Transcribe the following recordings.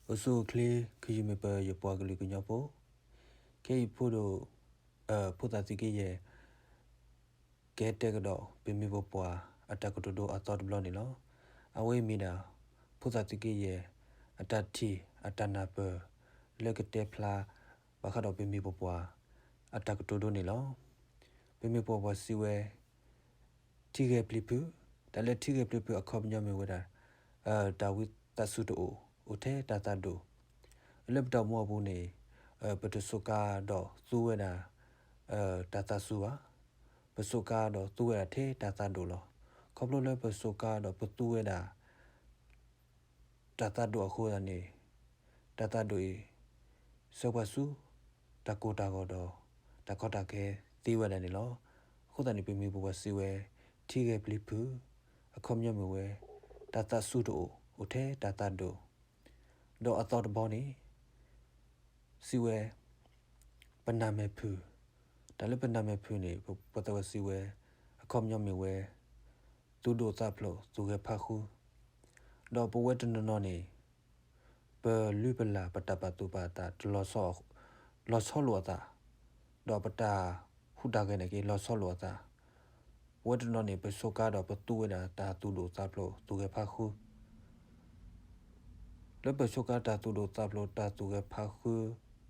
အိၣ်ဆူၣ်အိၣ်ချ့ ခုယမ့ၢ်ပယပှၤကလုာ်ကညီဖိ, ခဲအံၤဖိဒိၣ်, ဖိသၣ်သုးက့ယဲၢ် ကဟဲတဲကဒီး ပမ့ၢ်ပပှၢ်အတၢ်ကတိၤဒိအသီတဘျီန့ၣ်လီၤ. အဝဲအံၤမ့ၢ်ဒၣ် ဖိသၣ်သုးက့ယဲၢ် အတၢ်ထံၣ်အတၢ်နၢ်ပၢၢ် လၢကတဲဖျါ ဘၣ်ဃးဒီးပမ့ၢ်ပပှၢ် အတၢ်ကတိၤဒိန့ၣ်လီၤ. ပမ့ၢ်ပပှၢ်စံးဝဲ ထံဂဲၤပျံၤဖုး, တၢ်လၢထံဂဲၤပျံၤဖုးအခီပညီမ့ၢ်ဝဲဒၣ် တၢ်ဝံသးစူၤတအိၣ် အိၣ်ထဲတၢ်သးဒိၣ်, လၢပတၢ်အိၣ်မူအပူၤန့ၣ် ပတစူးကါဒီးသူဝဲဒၣ် တၢ်သးစူၤဘၣ်, ပစူးကါဒီးသူဝဲဒၣ်ထဲတၢ်သးဒိၣ်လီၤ. ခီဖျိလၢပစူးကါဒီးပသူဝဲဒၣ် တၢ်သးဒိၣ်အဃိသတးန့ၣ် တၢ်သးဒိၣ်အံၤ ဆှၢပှၤဆူ တၢ်ကိၢ်တၢ်ဂီၤဒီး တၢ်ကီတၢ်ခဲသ့ဝဲဒၣ်န့ၣ်လီၤ. အဃိသတးန့ၣ် ပမ့ၢ်ပပှၢ်စံးဝဲ ထံဂဲၤပျံၤဖုး အခီပညီမ့ၢ်ဝဲ တၢ်သးစူၤတအိၣ် အိၣ်ထဲတၢ်သးဒိၣ်, ဒီးအသီတဘျီန့ၣ် စံးဝဲ ပနၢ်မဲာ်ဖုး, တၢ်လၢပနၢ်မဲာ်ဖုးန့ၣ် ပသးဝဲစံးဝဲ အခီပညီမ့ၢ်ဝဲ သူၣ်ဒိၣ်သးဖျိး သူၣ်ဂဲၤဖးဃု, ဒီးပဝဲတနီၤနီၤန့ၣ် ပလုၢ်ပလၢ် ပတၢ်ပာ်သူၣ်ပာ်သး တလီၤဆီ လီၤဆီလိာ်အသး, ဒီးပတၢ်ဟူးတၢ်ဂဲၤန့ၣ်က့ လီၤဆီလိာ်အသး, ပဝဲတနီၤန့ၣ် ပစူးကါဒီးပသူဝဲဒၣ်တၢ်သူၣ်ဒိၣ်သးဖျိး သူၣ်ဂဲၤဖးဃု လၢပစူးကါတၢ်သူၣ်ဒိၣ်သးဖျိး တၢ်သူၣ်ဂဲၤဖးဃု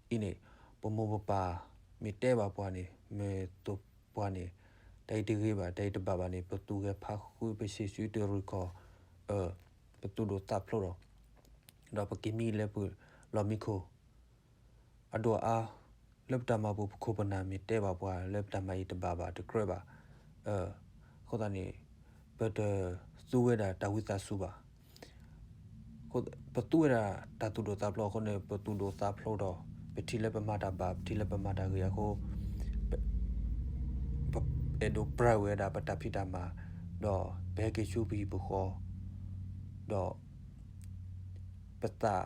အံၤန့ၣ် ပမိၢ်ပပၢ်မ့ၢ်တဲဘၣ်ပှၤန့ၣ် မ့ၢ်သိၣ်ပှၤန့ၣ် တၢ်အံၤတဂ့ၤဘၣ် တၢ်အံၤတဘၣ်ဘၣ်န့ၣ် ပသူၣ်ဂဲၤဖးဃု ပဆံးစုတရူၢ်ကီၢ် ပသူၣ်ဒိၣ်သးဖျိးဒီး ဒီးပက့ၤမံလၢပလီၢ်မံခိၣ် အဒိၣ်အါ လၢပတၢ်မၤပူၤ ပခိၣ်ပနၢ်မ့ၢ်တဲဘၣ်ပှၤလၢပတၢ်မၤအံၤတဘၣ်ဘၣ် တကြၢးဘၣ်, အဃိသတးန့ၣ် ပတသူဝဲဒၣ်တၢ်ဝံသးစူၤဘၣ်. ပသူဝဲဒၣ်တၢ်သူၣ်ဒိၣ်သးဖျိးအဃိန့ၣ် ပသူၣ်ဒိၣ်သးဖျိးဒီး ပထံၣ်လၢပမၤတၢ်ဘၣ် ပထံၣ်လၢပမၤတၢ်ဂ့ၤအဃိ ပအဲၣ်ဒိးပြၢ်ဝဲဒၣ်ပတၢ်ဖံးတၢ်မၤ ဒီးပဟဲက့ၤဆူပဟံၣ်ပဃီ ဒီး ပသး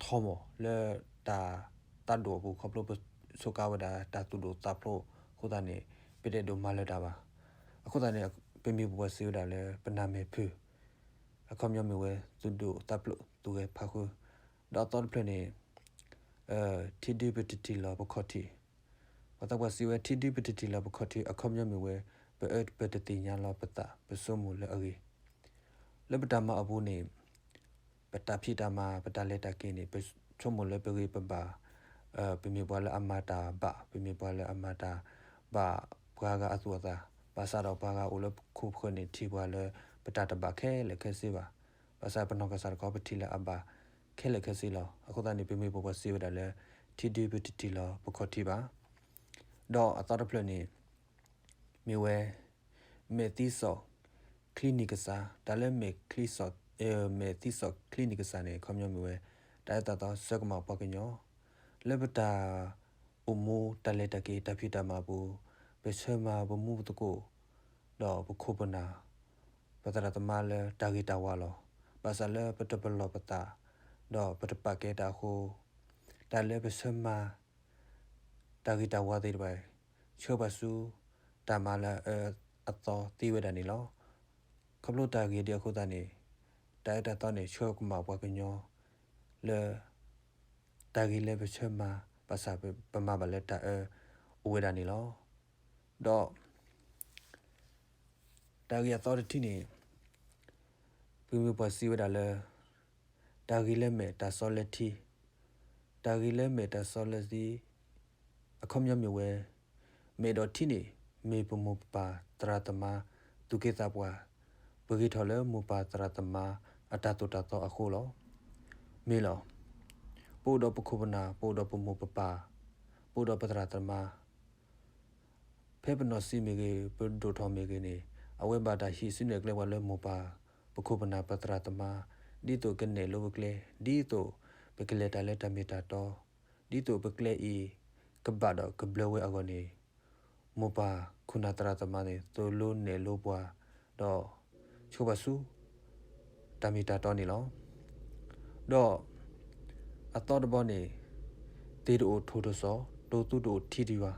ထီၣ်မီၢ်လၢတၢ်သးဒိၣ်အပူၤ ခီဖျိပစူးကါဝဲဒၣ်တၢ်သူၣ်ဒိၣ်သးဖျိးအဃိသတးန့ၣ် ပတအဲၣ်ဒိးမၤလၢၤတၢ်ဘၣ်. အဃိသတးန့ၣ် ပမ့ၢ်ပပှၢ်စံးဝဲဒၣ်လၢပနၢ်မဲာ်ဖုး အခီပညီမ့ၢ်ဝဲ သူၣ်ဒိၣ်သးဖျိး သူၣ်ဂဲၤဖးဃု, ဒီးအသီတဖျၢၣ်န့ၣ် ထံဒုပတထံၣ်လီၤပခီၣ်ထံး, ပှၤသးပှၢ်စံးဝဲ ထံဒုပတထံၣ်လီၤပခီၣ်ထံး အခီပညီမ့ၢ်ဝဲ ပအၢပတသ့ၣ်ညါလီၤပသး ပဆိကမိၣ်လၢအဂ့ၤ လၢပတၢ်မၤအပူၤန့ၣ် ပတၢ်ဖံးတၢ်မၤ ပတၢ်လဲၤတၢ်က့ၤန့ၣ် ပဆိကမိၣ်လၢပဂ့ၤပဘၣ်, ပမ့ၢ်ပှၤလၢအမၤတၢ်ဘၣ် ပမ့ၢ်ပှၤလၢအမၤတၢ်ဘၣ်ပှၤဂၤအသူၣ်အသး, ဘၣ်ဆၣ်ဒီးပှၤဂၤအိၣ်လၢပခိၣ်ပဃၢၤန့ၣ် ထံၣ်ပှၤလၢပတၢ်တဘၣ်ခဲလၢာ်ခဲဆ့ဘၣ်. ဘၣ်ဆၣ်ပနီၢ်ကစၢ်တခီ ပထံၣ်လၢအဘၣ်ခဲလၢာ်ခဲဆ့လီၤ. အဃိသတးန့ၣ် ပမ့ၢ်ပပှၢ်စံးဝဲဒၣ်လၢ ထံဒုပတထံၣ်လီၤပခီၣ်ထံးဘၣ်. ဒီးအသီတဖျၢၣ်န့ၣ် မ့ၢ်ဝဲ မဲာ်သံစီၣ်ချံနံၣ်ကစၢ်, တၢ်လၢမဲာ်ချံစီၣ်, မဲာ်သံစီၣ်ချံနံၣ်ကစၢ်န့ၣ် အခီပညီမ့ၢ်ဝဲ တၢ်အၢသးသီဆၢကမၣ်ပှၤကညီ လၢပတၢ်အိၣ်မူတၢ်လဲၤတၢ်က့ၤတၢ်ဖံးတၢ်မၤအပူၤ, ပဆၢမၤပမူပသကိး, ဒီးပခိၣ်ပနၢ် ပသရၣ်သမါလၢတၢ်ဂ့ၤတၢ်ဝါလီၤ. ဘၣ်ဆၣ်လၢပတပလီၢ်ပသး, ဒီးပတပာ်ကဲတၢ်အဃိ, တၢ်လၢပဆၢမၤ တၢ်ဂ့ၤတၢ်ဝါသ့ၣ်တဖၣ် ဆှၢပှၤဆူ တၢ်မၤလၢအအၢအသီသ့ဝဲဒၣ်န့ၣ်လီၤ. ခီဖျိတၢ်ဂ့ၤဒ်အဃိသတးန့ၣ် တၢ်အၢတၢ်သီန့ၣ် ဆှၢကမၣ်ပှၤကညီ လၢ တၢ်ဂ့ၤလၢပဆၢမၤ ဘၣ်ဆၣ်ပမၤဘၣ်လၢတၢ်အၢအိၣ်ဝဲဒၣ်န့ၣ်လီၤ. ဒီး တၢ်ဂ့ၢ်အသီတထံၣ်န့ၣ် ပမ့ၢ်ပှၢ်စံးဝဲဒၣ်လၢ တၢ်ဂ့ၤလၢမဲာ်တၢ်စီလၢထံ, တၢ်ဂ့ၤလၢမဲာ်တၢ်စီလၢထံ အခီပညီမ့ၢ်ဝဲ မဲာ်ဒီးထံန့ၣ် မ့ၢ်ပမိၢ်ပပၢ်သရၣ်သမါ သူၣ်က့သးပှၢ် ပဂ့ၤထီၣ်လၢမိၢ်ပၢ်သရၣ်သမါ အတၢ်သိၣ်တၢ်သီအဃိလီၤ. မ့ၢ်လီၤ. ပအိၣ်ဒီးပခိၣ်ပနၢ်, ပအိၣ်ဒီးပမိၢ်ပပၢ်, ပအိၣ်ဒီးပသရၣ်သမါ ဖဲပနီၢ်ဆံးမ့ၢ်ဂ့ၤ, ပဒိၣ်ထီၣ်မ့ၢ်ဂ့ၤန့ၣ် အဝဲဘၣ်တၢ်ဟံးစုနဲၣ်ကျဲပှၤလၢမိၢ်ပၢ် ပခိၣ်ပနၢ်ပသရၣ်သမါ ဒ်သိးကနဲၣ်လိပကျဲ, ဒ်သိးပကလဲၤတၢ်လၢတၢ်မ့ၢ်တၢ်တီ, ဒ်သိးပကျဲအံၤ ကဘၣ်ဒီးကဘျၢဝဲအဂီၢ်န့ၣ် မိၢ်ပၢ်ခိၣ်နၢ်သရၣ်သမါန့ၣ် သိၣ်လိနဲၣ်လိပှၤ ဒီးဆှၢပှၤဆူ တၢ်မ့ၢ်တၢ်တီန့ၣ်လီၤ. ဒီးအသီတဘီန့ၣ် သ့ၣ်တအိၣ်ထိၣ်တစီၣ်, တိၢ်သူတအိၣ်ထံတယွၤ,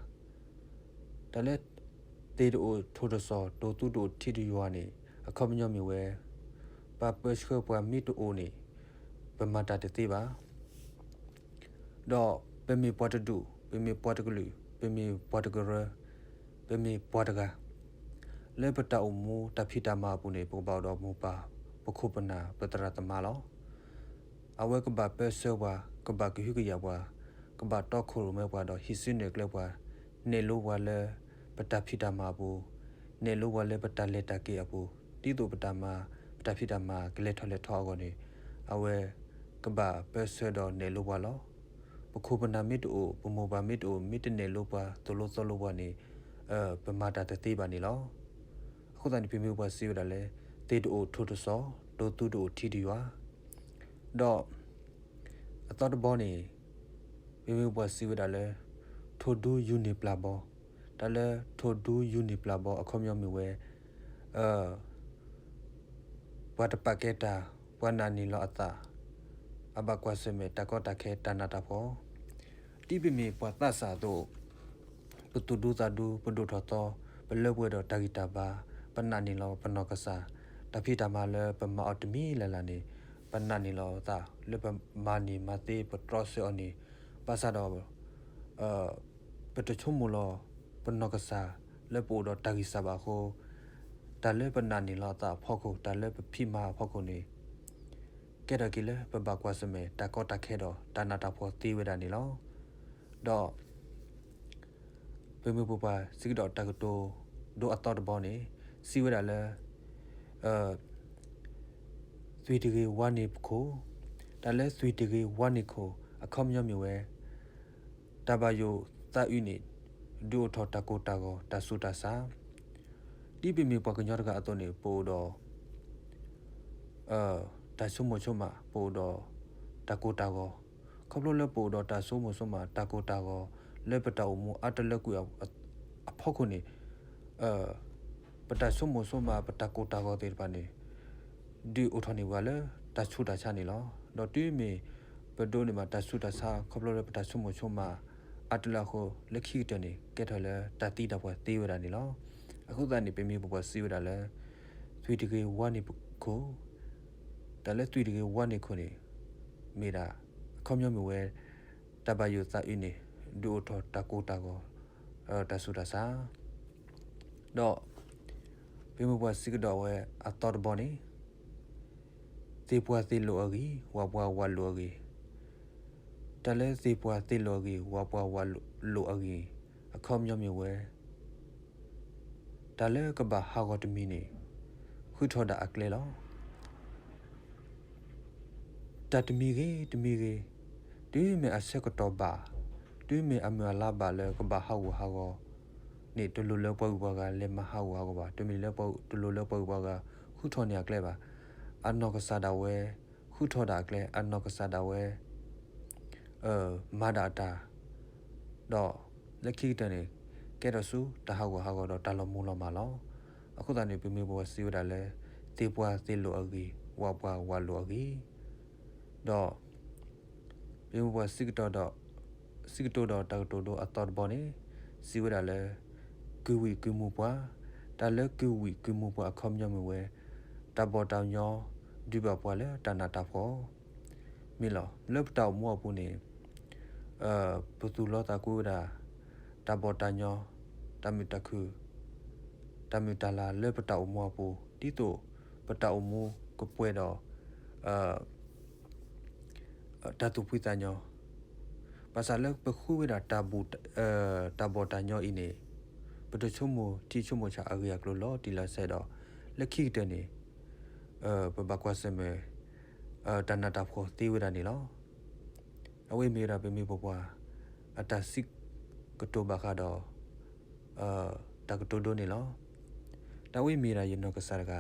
တၢ်လၢ သ့ၣ်တအိၣ်ထိၣ်တစီၣ်, တိၢ်သူတအိၣ်ထံတယွၤန့ၣ် အခီပညီမ့ၢ်ဝဲ ပှၤပၢဆှၢပှၤမ့ၢ်တအိၣ်န့ၣ် ပမၤတၢ်တသ့ဘၣ်. ဒီးပမ့ၢ်ပှၤတဒူၣ်, ပမ့ၢ်ပှၤတကလုာ်, ပမ့ၢ်ပှၤတကရၢ, ပမ့ၢ်ပှၤတဂၤ, လၢပတၢ်အိၣ်မူတၢ်ဖံးတၢ်မၤအပူၤန့ၣ် ပကဘၣ်အိၣ်ဒီးမိၢ်ပၢ်, ပခိၣ်ပနၢ်, ပသရၣ်သမါလီၤ. အဝဲကဘၣ်ပၢဆှၢပှၤ, ကဘၣ်ကဟုကယာ်ပှၤ, ကဘၣ်တီခိၣ်ရိၣ်မဲပှၤဒီးဟံးစုနဲၣ်ကျဲပှၤ, နဲၣ်လိပှၤလၢပတၢ်ဖံးတၢ်မၤအပူၤ, နဲၣ်လိပှၤလၢပတၢ်လဲၤတၢ်က့ၤအပူၤ, ဒ်သိးပတၢ်မၤ, ပတၢ်ဖံးတၢ်မၤကလဲၤထီၣ်လဲၤထီအဂီၢ်န့ၣ်, အဝဲကဘၣ်ပၢဆှၢဒီးနဲၣ်လိပှၤလီၤ. ပခိၣ်ပနၢ်မ့ၢ်တအိၣ်, ပမိၢ်ပၢ်မ့ၢ်တအိၣ်, မ့ၢ်တနဲၣ်လိပှၤ, သိၣ်လိသီလိပှၤန့ၣ်, ပမၤတၢ်တသ့ဘၣ်န့ၣ်လီၤ. အဃိသတးန့ၣ် ပမ့ၢ်ပှၤစံးဝဲဒၣ်လၢ သ့ၣ်တအိၣ်ထိၣ်တစီၤ, ဒိသူတအိၣ်ထံတယွၤ, ဒီး အသီတဘီန့ၣ်, ပမ့ၢ်ပှၤစံးဝဲဒၣ်လၢ ထိၣ်ဒူယူၤန့ၢ်ပျၢ်ဘီ, တၢ်လၢထိၣ်ဒူယူၤန့ၢ်ပျၢ်ဘီအခီပညီမ့ၢ်ဝဲ ပှၤတပာ်ကဲတၢ်, ပှၤနာ်န့ၢ်လီၤအသး, အဘၣ်ကွၢ်ဆၢၣ်မဲာ်တၢ်ကီတၢ်ခဲတၢ်နးတၢ်ဖှီၣ်, ဒ်ပမ့ၢ်ပှၤသးစၢ်အသိး, ပသူၣ်ဒူသးဒူ, ပဒိၣ်ထီၣ်သီ, ပလၢပှဲၤဒီးတၢ်ဂံၢ်တၢ်ဘါ, ပနာ်န့ၢ်လီၤပနီၢ်ကစၢ်, တၢ်ဖံးတၢ်မၤလၢပမၤအီၤတမံၤလၢ်လၢ်န့ၣ်, ပနာ်န့ၢ်လီၤအသး, လၢပမၤန့ၢ်မၤသ့ပတြီဆၢအီၤန့ၣ်, ဘၣ်ဆၣ်ဒီး ပတဆိကမိၣ်လီၤပနီၢ်ကစၢ်လၢပအိၣ်ဒီးတၢ်ဂံၢ်စၢ်ဘၣ်အဃိ, တၢ်လၢပနာ်န့ၢ်လီၤအသးအဖီခိၣ်, တၢ်လၢပဖံးမၤအဖီခိၣ်န့ၣ်, ကဲထီၣ်က့ၤလၢပဘၣ်ကွၢ်ဆၢၣ်မဲာ်တၢ်ကီတၢ်ခဲဒီးတၢ်နးတၢ်ဖှီၣ်သ့ဝဲဒၣ်န့ၣ်လီၤ. ဒီး ပမ့ၢ်ပပှၤစံးကဒီးတၢ်ကတိၤဒိအသီတဘီန့ၣ်, စံးဝဲဒၣ်လၢ သွံၣ်တဂ့ၤဝါန့ၢ်ခိၣ်, တၢ်လၢသွံၣ်တဂ့ၤဝါန့ၢ်ခိၣ် အခီပညီမ့ၢ်ဝဲ တၢ်ဘၣ်ယိၣ်သးအုးန့ၣ် ဒုးအိၣ်ထီၣ်တၢ်ကိၢ်တၢ်ဂီၤ တၢ်ဆူးတၢ်ဆါ, ဒ်ပမ့ၢ်ပှၤကညီတဂၤအသိးန့ၣ် ပအိၣ်ဒီး တၢ်ဆိကမိၣ်ဆိကမး, ပအိၣ်ဒီးတၢ်ကိၢ်တၢ်ဂီၤ, ခီဖျိလၢပအိၣ်ဒီးတၢ်ဆိကမိၣ်ဆိကမး တၢ်ကိၢ်တၢ်ဂီၤ လၢပတၢ်အိၣ်မူအါတလၢကွံာ်အဖီခိၣ်န့ၣ်, ပတၢ်ဆိကမိၣ်ဆိကမး ပတၢ်ကိၢ်တၢ်ဂီၤသ့ၣ်တဖၣ်န့ၣ် ဒုးအိၣ်ထီၣ်န့ၢ်ပှၤလၢတၢ်ဆူးတၢ်ဆါန့ၣ်လီၤ. ဒီးတုၤမ့ၢ်ပဒိးန့ၢ်ဘၣ်တၢ်ဆူးတၢ်ဆါ ခီဖျိလၢပတၢ်ဆိကမိၣ်ဆိကမးအါတလၢအဃိ လၢခံကတၢၢ်န့ၣ် ကဲထီၣ်လၢတၢ်သံတၢ်ပှၢ်သ့ဝဲဒၣ်န့ၣ်လီၤ. အဃိသတးန့ၣ် ပမ့ၢ်ပပှၤစံးဝဲဒၣ်လၢ သွံၣ်တဂ့ၤဝါန့ၢ်ခိၣ်, တၢ်လၢသွံၣ်တဂ့ၤဝါန့ၢ်ခိၣ်န့ၣ် မ့ၢ်ဒၣ် အခီပညီမ့ၢ်ဝဲ တၢ်ဘၣ်ယိၣ်သးအုးန့ၣ် ဒုးအိၣ်ထီၣ်တၢ်ကိၢ်တၢ်ဂီၤ တၢ်ဆူးတၢ်ဆါ ဒီး ပမ့ၢ်ပှၤစံးကဒီးဝဲအသီတဘီန့ၣ်, သ့ၣ်ပှၢ်သ့ၣ်လိာ်အဂ့ၢ်, ဝၣ်ပှၢ်ဝၣ်လိာ်အဂ့ၢ်, တၢ်လၢသ့ၣ်ပှၢ်သ့ၣ်လိာ်အဂ့ၢ်, ဝၣ်ပှၢ်ဝၣ်လိာ်အဂ့ၢ်, အခီပညီမ့ၢ်ဝဲ တၢ်လၢကဘၣ်ဟးဂီၤတမံၤန့ၣ် ဃုထီၣ်ဒၣ်အကျဲလီၤ. တၢ်တမံၤဂ့ၤတမံၤဂ့ၤ, တုၤမ့ၢ်အဆၢကတီၢ်ဘၣ်, တုၤမ့ၢ်အမုၢ်အလါဘၣ်လၢကဘၣ်ဟးဂူာ်ဟးဂီၤန့ၣ် တလိၣ်လၢပှၤဂုၤပှၤဂၤလဲၤမၤဟးဂူာ်ဟးဂီၤဘၣ်. တမ့ၢ်လၢပှၤ, တလိၣ်လၢပှၤဂုၤပှၤဂၤဃုထီၣ်န့ၢ်အကျဲဘၣ်. အနီၢ်ကစၢ်ဒၣ်ဝဲ ဃုထီၣ်ဒၣ်အကျဲ, အနီၢ်ကစၢ်ဒၣ်ဝဲ မၤဒၣ်အတၢ်, ဒီးလၢခံကတၢၢ်န့ၣ် ကဲထီၣ်ဆူတၢ်ဟးဂူာ်ဟးဂီၤဒီးတၢ်လီၤမူလီၤမၢ်လီၤ. အဃိသတးန့ၣ် ပမ့ၢ်ပဝဲစံးဝဲဒၣ်လၢ သ့ၣ်ပှၢ်သ့ၣ်လိာ်အဂ့ၢ်, ဝၣ်ပှၢ်ဝၣ်လိာ်အဂ့ၢ်, ဒီး ပမ့ၢ်ပဝဲစံးကတိၤဒီး စံးကတိၤဒီးတၢ်ကတိၤဒိအသီတဘီန့ၣ် စံးဝဲဒၣ်လၢ ကုဝံၣ်ကုမူပှၤ, တၢ်လၢကုဝံၣ်ကုမူပှၤအခီပညီမ့ၢ်ဝဲ တၢ်ဘီၣ်တၢ်ညီ ဒုးဘၣ်ပှၤလၢတၢ်နးတၢ်ဖှီၣ် မ့ၢ်လီၤ. လၢပတၢ်အိၣ်မူအပူၤန့ၣ် ပသူၣ်လီသးကွံဝဲဒၣ် တၢ်ဘီၣ်တၢ်ညီ, တၢ်မုာ်တၢ်ခုၣ်, တၢ်မုာ်တၢ်လၤလၢပတၢ်အိၣ်မူအပူၤ ဒ်သိးပတၢ်အိၣ်မူကပှဲၤဒီး တၢ်သူၣ်ဖှံသးညီ, ဘၣ်ဆၣ်လၢပဃုဝဲဒၣ် တၢ်ဘီၣ်တၢ်ညီအံၤန့ၣ် ပတဆိကမိၣ်ထံဆိကမိၣ်ဆးအဂ့ၢ်အကျိၤလီၤတံၢ်လီၤဆဲးဒီး လၢခံကတၢၢ်န့ၣ် ပဘၣ်ကွၢ်ဆၢၣ်မဲာ် တၢ်နးတၢ်ဖှီၣ်သ့ဝဲဒၣ်န့ၣ်လီၤ. အဝဲအံၤမ့ၢ်ဝဲဒၣ်ပမ့ၢ်ပပှၤ အတၢ်စံးကတိၤဘၣ်ဃးဒီး တၢ်ကတိၤဒိန့ၣ်လီၤ. တၢ်ဝဲအံၤမ့ၢ်ဒၣ်ယနီၢ်ကစၢ်တဂၤ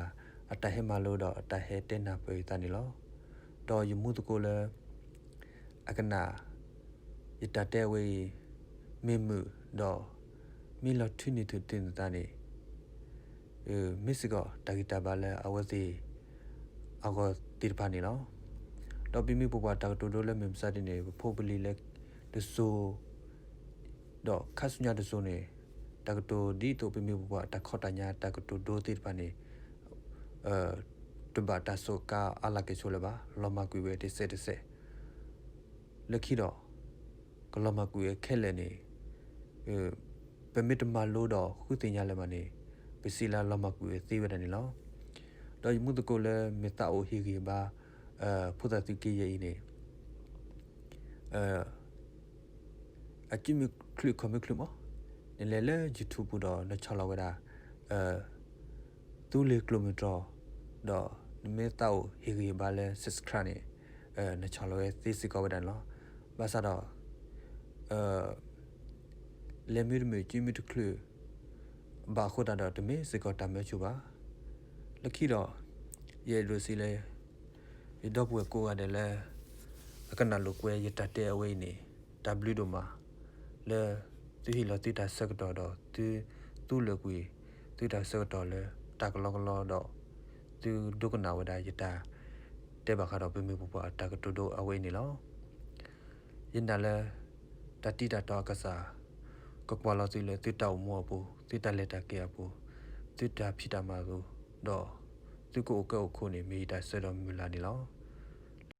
အတၢ်ဟဲမၤလိဒီးအတၢ်ဟဲတဲနၢ်ပၢၢ်ယသးန့ၣ်လီၤ. ဒီးယမူသကိးလၢ အကနၣ် ယတၢ်တဲဝဲအံၤ မ့ၢ်မုာ်ဒီး မ့ၢ်လီၤထုးန့ၢ်ထုးသ့ၣ်နသးန့ၣ် မ့ၢ်စ့ၢ်ကီးတၢ်ဂံၢ်တၢ်ဘါလၢအဝဲသ့ၣ်အဂီၢ်သ့ၣ်တဖၣ်န့ၣ်လီၤ. ဒီးပမ့ၢ်ပပှၤတၢ်ကတိၤဒိလၢမုၢ်မဆါတနံၤန့ၣ် ပဖိပလံၤလၢတစိၤ ဒီးခါဆူညါတစိၤန့ၣ် တၢ်ကတိၤဒ်သိးပမ့ၢ်ပပှၤတၢ်ခီတၢ်ညါတၢ်ကတိၤဒိသ့ၣ်တဖၣ်န့ၣ် ထိၣ် တဘၣ်တၢ်စူးကါအါလၤက့ၤဆိလၢၤဘၣ်, လီၤမၢ်ကွံာ်ဝဲတစဲးတစဲး လၢခံဒီး ကလီၤမၢ်ကွံာ်ဝဲခဲလၢာ်န့ၣ် ပမ့ၢ်တမၤလိဒီးဃုသ့ၣ်ညါလၢၤဘၣ်န့ၣ် ပစံးလၢလီၤမၢ်ကွံာ်ဝဲသ့ဝဲဒၣ်န့ၣ်လီၤ. ဒီးယမူသကိးလၢမ့ၢ်သးအိၣ်ဟ့ၣ်ဂံၢ်ဘါ ဖိသၣ်သုးက့ယဲအံၤန့ၣ် အစုမ့ၢ်ချုးခီၣ်မ့ၢ်ချုးမး, နလဲၤလၢ YouTube ပူၤဒီးနဆီၣ်လီၤဝဲဒၣ် သူလ့ၤကျိၤမုၢ်တြီၤ ဒီးနမ့ၢ်သးအိၣ်ဟ့ၣ်ဂံၢ်ဟ့ၣ်ဘါလၢ subscribe န့ၣ် နဆီၣ်လီၤဝဲသ့စ့ၢ်ကီးဝဲဒၣ်န့ၣ်လီၤ. ဘၣ်ဆၣ်ဒီး လဲၤမ့ၢ်တမုာ် စုမ့ၢ်တချုး ဘၣ်အဃိသတးဒီး တမ့ၢ်စ့ၢ်ကီးတၢ်မၢဆူၣ်ဘၣ်. လၢခံဒီး ယအဲၣ်ဒိးစံးလၢ ယဒီပုၢ်ဝဲၢ်ကိးဂၤဒဲးလၢ အကနၣ်လိာ်ကွဲယတၢ်တဲအဝဲအံၤန့ၣ် တၢ်ဘျုးဒိၣ်မး လၢသုဟ့ၣ်လီၤသုတၢ်ဆၢကတီၢ်ဒီး သုသူလၢာ်ကွံာ်သုတၢ်ဆၢကတီၢ်လၢတၢ်ကလီကလီဒီး သုဒိကနၣ်ဝဲဒၣ်ယတၢ်တဲဘၣ်ဃးဒီးပမ့ၢ်ပပှၢ်အတၢ်ကတိၤဒိအဝဲအံၤန့ၣ်လီၤ. ယနာ်လၢ တၢ်တံၢ်တၢ်တီအကစၢ် ကကွၢ်လီၤသုလၢသုတၢ်အိၣ်မူအပူၤ, သုတၢ်လဲၤတၢ်က့ၤအပူၤ, သုတၢ်ဖံးတၢ်မၤအပူၤ, ဒီးသုကအိၣ်ကဲအိၣ်ခိးန့ၣ် မ့ၢ်ယတၢ်ဆၢဒီးမုၢ်လၢ်န့ၣ်လီၤ.